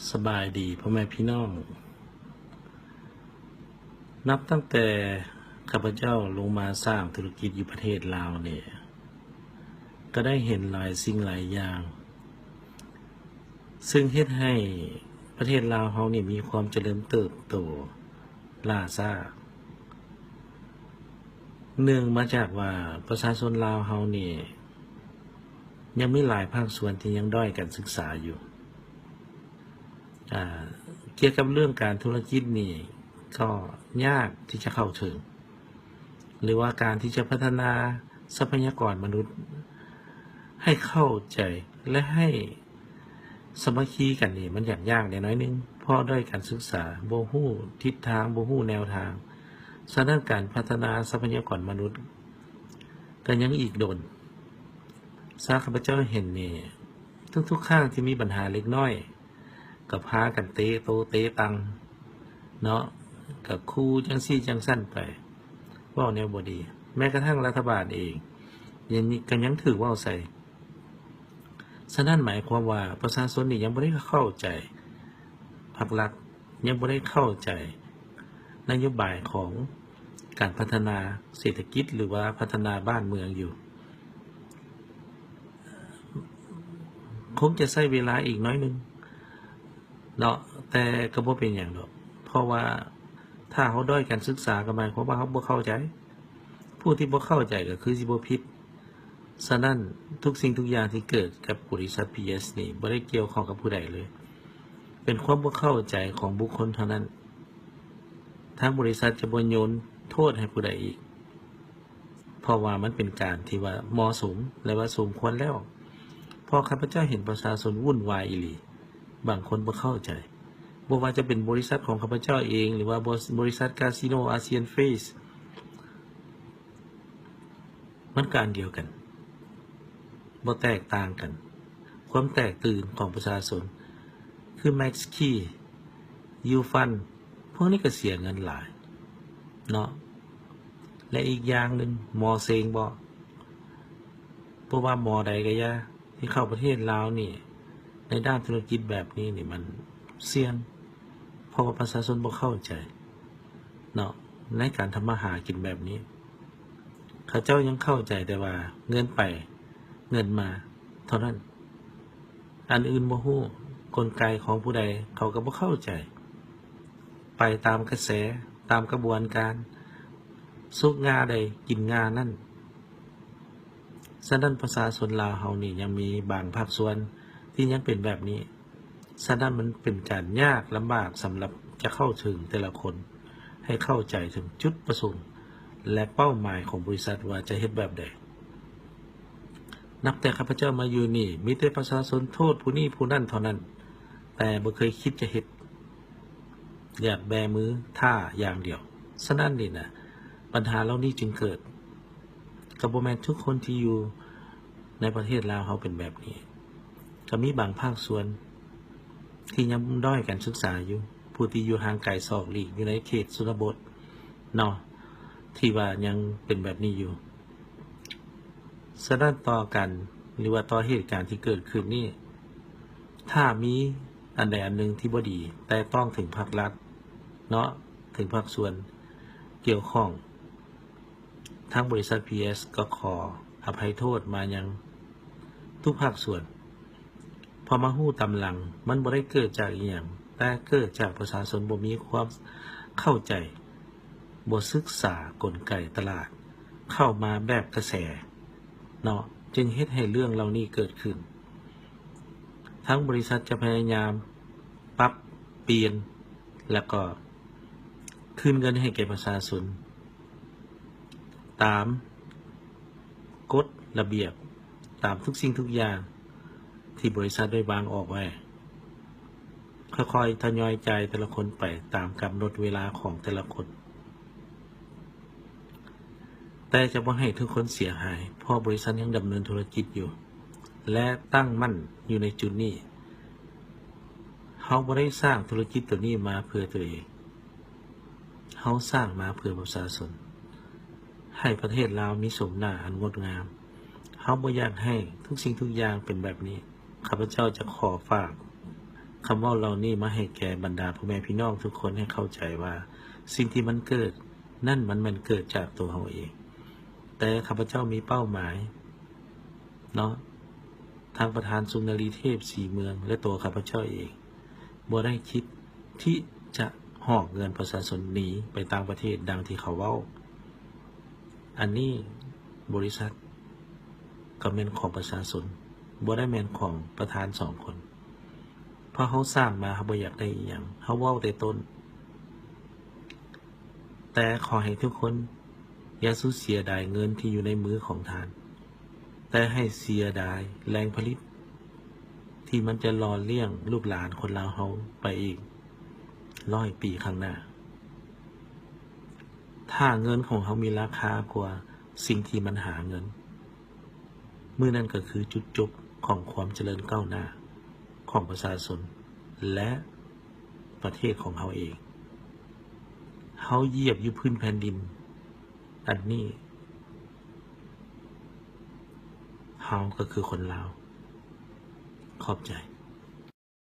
ສະບາຍດີພໍ່ແມ່ພີ່ນ້ອງ. ນັບຕັ້ງແຕ່ຂ້າພະເຈົ້າລົງມາສ້າງທຸລະກິດຢູ່ປະເທດລາວນີ້ ກໍໄດ້ເຫັນຫຼາຍສິ່ງຫຼາຍຢ່າງ ຊຶ່ງເຮັດໃຫ້ປະເທດລາວເຮົານີ້ມີຄວາມຈະເລີນເຕີບໂຕລ້າຊ້າ. ເນື່ອງມາຈາກວ່າປະຊາຊົນລາວເຮົານີ້ ຍັງມີຫຼາຍພາກສ່ວນທີ່ຍັງດ້ອຍການສຶກສາຢູ່. ອາ ກ່ຽວກັບເລື່ອງການທຸລະກິດນີ້ ກໍຍາກທີ່ຈະເຂົ້າເຖິງ ຫຼືວ່າການທີ່ຈະພັດທະນາຊັບພະຍາກອນມະນຸດໃຫ້ເຂົ້າໃຈ ແລະ ໃຫ້ສາມັກຄີກັນນີ້ ມັນຍາກໆແດ່ໜ້ອຍໜຶ່ງ ເພາະດ້ອຍການສຶກສາ ບໍ່ຮູ້ທິດທາງ ບໍ່ຮູ້ແນວທາງ. ສະນັ້ນ ການພັດທະນາຊັບພະຍາກອນມະນຸດ ກໍຍັງອີກດົນ. ຊາຂ້າພະເຈົ້າເຫັນນີ້ ທຸກໆຄັ້ງທີ່ມີບັນຫາເລັກນ້ອຍ ກໍພາກັນເຕະໂຕະເຕະຕັ່ງເນາະ ກໍຂູ່ຈັ່ງຊີ້ຈັ່ງຊັ້ນໄປ ເວົ້າແນວບໍ່ດີ. ແມ້ກະທັ່ງລັດຖະບານເອງ ຍັງ ກໍຍັງຖືກເວົ້າໃສ່. ສະນັ້ນ ໝາຍຄວາມວ່າປະຊາຊົນນີ້ຍັງບໍ່ໄດ້ເຂົ້າໃຈ ພາກລັດຍັງບໍ່ໄດ້ເຂົ້າໃຈນະໂຍບາຍຂອງການພັດທະນາເສດຖະກິດ ຫຼືວ່າພັດທະນາບ້ານເມືອງຢູ່. ຄົງຈະໃຊ້ເວລາອີກໜ້ອຍໜຶ່ງເນາະ ແຕ່ກໍບໍ່ເປັນຫຍັງດອກ ເພາະວ່າຖ້າເຮົາດ້ອຍການສຶກສາ ກໍໝາຍຄວາມວ່າເຮົາບໍ່ເຂົ້າໃຈ. ຜູ້ທີ່ບໍ່ເຂົ້າໃຈກໍຄືຊິບໍ່ຜິດ. ສະນັ້ນ ທຸກສິ່ງທຸກຢ່າງທີ່ເກີດກັບບໍລິສັດ ພີເອສ ນີ້ ບໍ່ໄດ້ກ່ຽວຂ້ອງກັບຜູ້ໃດເລີຍ, ເປັນຄວາມບໍ່ເຂົ້າໃຈຂອງບຸກຄົນເທົ່ານັ້ນ. ທາງບໍລິສັດຈະບໍ່ໂຍນໂທດໃຫ້ຜູ້ໃດອີກ ເພາະວ່າມັນເປັນການທີ່ວ່າເໝາະສົມ ແລະ ວ່າສົມຄວນແລ້ວ. ເພາະຂ້າພະເຈົ້າເຫັນປະຊາຊົນວຸ່ນວາຍອີ່ຫຼີ, ບາງຄົນບໍ່ເຂົ້າໃຈ. ບໍ່ວ່າຈະເປັນບໍລິສັດຂອງຂ້າພະເຈົ້າເອງ ຫຼືວ່າບໍ ບໍລິສັດກາຊີໂນອາຊຽນເຟສ ມັນການດຽວກັນ, ບໍ່ແຕກຕ່າງກັນ. ຄວາມແຕກຕື່ນຂອງປະຊາຊົນ ຄື Max Key, Ufund ພວກນີ້ກໍເສຍເງິນຫຼາຍເນາະ. ແລະ ອີກຢ່າງໜຶ່ງ ໝໍເສັງບໍ ບໍ່ວ່າໝໍໃດກໍຢ່າ ທີ່ເຂົ້າປະເທດລາວນີ້ ໃນດ້ານທຸລະກິດແບບນີ້ນີ້ ມັນສ່ຽງ ເພາະວ່າປະຊາຊົນບໍ່ເຂົ້າໃຈເນາະ ໃນການທຳມາຫາກິນແບບນີ້. ເຂົາເຈົ້າຍັງເຂົ້າໃຈແຕ່ວ່າເງິນໄປເງິນມາເທົ່ານັ້ນ, ອັນອື່ນບໍ່ຮູ້, ກົນໄກຂອງຜູ້ໃດເຂົາກໍບໍ່ເຂົ້າໃຈ, ໄປຕາມກະແສ, ຕາມກະບວນການ, ສຸກງ່າໃດກິນງ່ານັ້ນ. ສະນັ້ນ ປະຊາຊົນລາວເຮົານີ້ຍັງມີບາງພາກສ່ວນທີ່ຍັງເປັນແບບນີ້. ສະນັ້ນ ມັນເປັນການຍາກລຳບາກສຳລັບຈະເຂົ້າເຖິງແຕ່ລະຄົນ ໃຫ້ເຂົ້າໃຈເຖິງຈຸດປະສົງ ແລະ ເປົ້າໝາຍຂອງບໍລິສັດວ່າຈະເຮັດແບບໃດ. ນັບແຕ່ຂ້າພະເຈົ້າມາຢູ່ນີ້ ມີແຕ່ປະຊາຊົນໂທດຜູ້ນີ້ຜູ້ນັ້ນເທົ່ານັ້ນ, ແຕ່ບໍ່ເຄີຍຄິດຈະເຮັດ, ຢາກແບມືຖ້າຢ່າງດຽວ. ສະນັ້ນນີ້ນະ ບັນຫາເຫຼົ່ານີ້ຈຶ່ງເກີດ. ກໍບໍ່ແມ່ນທຸກຄົນທີ່ຢູ່ໃນປະເທດລາວເຮົາເປັນແບບນີ້, ກໍມີບາງພາກສ່ວນທີ່ຍັງດ້ອຍການສຶກສາຢູ່, ຜູ້ທີ່ຢູ່ຫ່າງໄກສອກຫຼີກ ຢູ່ໃນເຂດຊົນນະບົດເນາະ ທີ່ວ່າຍັງເປັນແບບນີ້ຢູ່. ສະນັ້ນ ຕໍ່ການ ຫຼືວ່າຕໍ່ເຫດການທີ່ເກີດຂຶ້ນນີ້ ຖ້າມີອັນໃດອັນໜຶ່ງທີ່ບໍ່ດີແຕະຕ້ອງເຖິງພາກລັດເນາະ, ເຖິງພາກສ່ວນກ່ຽວຂ້ອງ, ທາງບໍລິສັດ ພີເອສ ກໍຂໍອະໄພໂທດມາຍັງທຸກພາກສ່ວນ. ພໍມາຮູ້ຕາມຫຼັງ ມັນບໍ່ໄດ້ເກີດຈາກອີ່ຫຍັງ, ແຕ່ເກີດຈາກປະຊາຊົນບໍ່ມີຄວາມເຂົ້າໃຈ, ບໍ່ສຶກສາກົນໄກຕະຫຼາດ, ເຂົ້າມາແບບກະແສເນາະ, ຈຶ່ງເຮັດໃຫ້ເລື່ອງເຫຼົ່ານີ້ເກີດຂຶ້ນ. ທາງບໍລິສັດຈະພະຍາຍາມປັບປ່ຽນ ແລ້ວກໍຄືນເງິນໃຫ້ແກ່ປະຊາຊົນ ຕາມກົດລະບຽບ, ຕາມທຸກສິ່ງທຸກຢ່າງທີ່ບໍລິສັດໄດ້ວາງອອກໄວ້, ຄ່ອຍໆທະຍອຍຈ່າຍແຕ່ລະຄົນໄປຕາມກຳນົດເວລາຂອງແຕ່ລະຄົນ. ແຕ່ຈະບໍ່ໃຫ້ທຸກຄົນເສຍຫາຍ, ເພາະບໍລິສັດຍັງດຳເນີນທຸລະກິດຢູ່ ແລະ ຕັ້ງໝັ້ນຢູ່ໃນຈຸດນີ້. ເຮົາບໍ່ໄດ້ສ້າງທຸລະກິດໂຕນີ້ມາເພື່ອຕົວເອງ, ເຮົາສ້າງມາເພື່ອປະຊາຊົນ, ໃຫ້ປະເທດລາວມີໂສມໜ້າອັນງົດງາມ. ເຮົາບໍ່ຢາກໃຫ້ທຸກສິ່ງທຸກຢ່າງເປັນແບບນີ້. ຂ້າພະເຈົ້າຈະຂໍຝາກ ຄຳເວົ້າເຫຼົ່ານີ້ມາໃຫ້ແກ່ບັນດາພໍ່ແມ່ພີ່ນ້ອງທຸກຄົນໃຫ້ເຂົ້າໃຈວ່າ ສິ່ງທີ່ມັນເກີດນັ້ນ ມັນແມ່ນເກີດຈາກຕົວເຮົາເອງ. ແຕ່ຂ້າພະເຈົ້າມີເປົ້າໝາຍເນາະ, ທາງປະທານສຸນນະລີເທບສີເມືອງ ແລະ ຕົວຂ້າພະເຈົ້າເອງ ບໍ່ໄດ້ຄິດທີ່ຈະຫອກເງິນປະຊາຊົນໜີໄປຕ່າງປະເທດດັ່ງທີ່ເຂົາເວົ້າ. ອັນນີ້ບໍລິສັດກໍແມ່ນຂອງປະຊາຊົນ, ບໍ່ໄດ້ແມ່ນຂອງປະທານສອງຄົນ. ເພາະເຮົາສ້າງມາ ເຮົາບໍ່ຢາກໄດ້ອີ່ຫຍັງ, ເຮົາເວົ້າແຕ່ຕົ້ນ. ແຕ່ຂໍໃຫ້ທຸກຄົນຢ່າສູ່ເສຍດາຍເງິນທີ່ຢູ່ໃນມືຂອງທ່ານ, ແຕ່ໃຫ້ເສຍດາຍແຫຼ່ງຜະລິດທີ່ມັນຈະຫຼໍ່ລ້ຽງລູກຫຼານຄົນລາວເຮົາໄປອີກຮ້ອຍປີຂ້າງໜ້າ. ຖ້າເງິນຂອງເຮົາມີລາຄາກວ່າສິ່ງທີ່ມັນຫາເງິນ, ມື້ນັ້ນກໍຄືຈຸດຈົບຂອງຄວາມຈະເລີນກ້າວໜ້າຂອງປະຊາຊົນ ແລະ ປະເທດຂອງເຮົາເອງ. ເຮົາຢຽບຢູ່ພື້ນແຜ່ນດິນອັນນີ້, ເຮົາກໍຄືຄົນລາວ. ຂອບໃຈ.